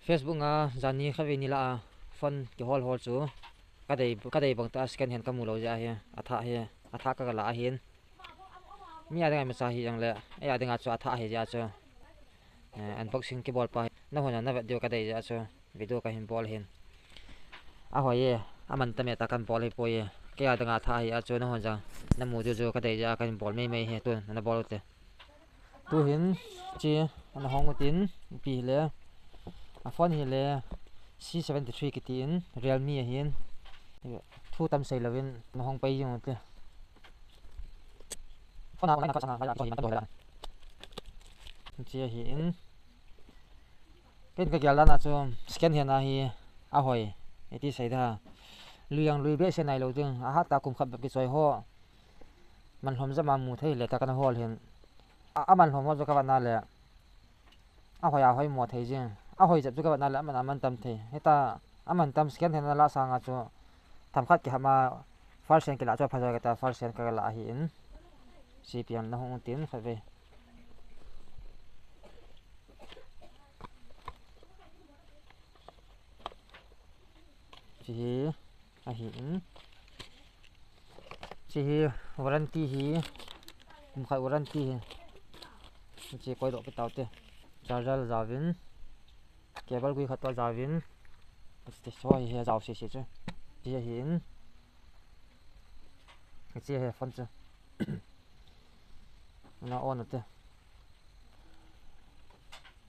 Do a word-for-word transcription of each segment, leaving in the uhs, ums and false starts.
Facebook a jani kha ve ni la a phone kihol hol chu kadei kadei bang ta second hand kamu lou jeh ahi. Atha hi, atha ka la ahin. Mi a dinga masa hi jong le, ei a dinga chu atha hi jeh chu. Eh, unboxing kibol pa hi. Nahon a na vet diu kadei jeh chu video kahin bol hin. Ahoi e, aman tam e ta kan bol hi poi e. Kei a dinga atha hi a chu nahon jong namu diu chu kadei jeh kahin bol mei mei hi tun na bol u te. Tuhin, chi, ana hong utin, ipi hile. A phone hile, C seventy three kitin, Realme ahin. Thu tam sei louvin, ana hong pai jing ute. Phone a online a ka sanga, lai a kiso hi man tam to hile. Chi ahin. Ken ka gel dan a chu, second hand a hi, ahoi. Iti sei da. Lui ang lui behseh nai lou ding. Ahat ta kum khat bep kichoi ho. Man lhom jep a mu thei le ta kana hol hin. A, aman lhom ho chu ka vet na le. Ahoi ahoi mo thei jing. Ahoi jep chu ka vet na le aman aman tam thei. Hita aman tam second hand a la sanga chu. Themkhat kiham a first hand kila chu pha joi kata first hand ka la ahin. C P M na hung tin khat ve. Chi hi. Ahin. Chi hi warranty hi. Kum khat warranty hi. Chi koi doh kit tau te. Charger la jaovin. Cable gui khat toh jaovin. Chi hi hi jao sese chu. Chi ahin. Chi hi phone chu. Na on ute.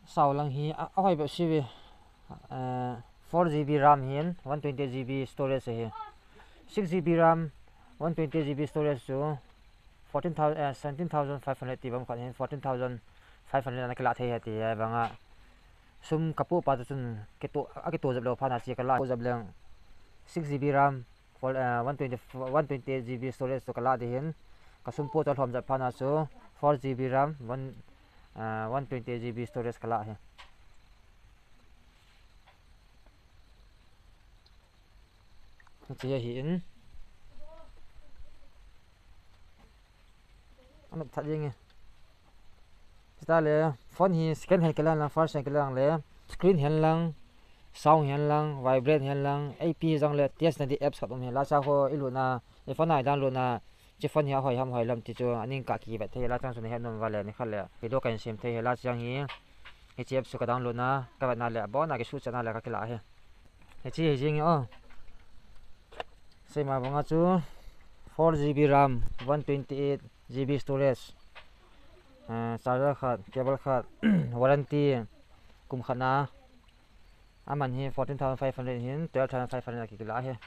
Sao lang hi a, ahoi bep si ve. Eh, four G B RAM hin, one twenty G B storage hi. Six G B RAM, one twenty G B storage chu fourteen thousand, eh, seventeen thousand five hundred ti bang khat hin, fourteen thousand five hundred ana kila thei hi ti hi banga. Sum kapu pa tu chun kitu, akitu jep lou phat na chi kala jep leng. Six G B RAM, four, eh, one twenty, one twenty eight G B storage chu kala di hin. Kasum pu chu lhom jep phat na chu four G B RAM, one, eh, one twenty eight G B storage kala hi. Chi ahin. Anop that jeng e. Chutah le, phone hi second hand kilang lang, first hand kilang le, screen hen lang, sound hen lang, vibrate hen lang, A P jong le, test na di apps khat um hi, la cha ho i lut na, i phone a i download na, chi phone hi ahoi ham hoi lam ti chu, aning ka kivet thei, la chang chu na het nom va le, ni khat le, video ka in sem thei hi, la chang hi, hichi apps chu ka download na, ka vet na le, abon a kisuh chan na le, ka kila hi. Hichi hi jing e o. Seima banga chu four G B RAM, one twenty eight G B storage, eh, charger khat, cable khat, warranty kum khat na, aman hi fourteen thousand five hundred hin twelve thousand five hundred a kikila hi.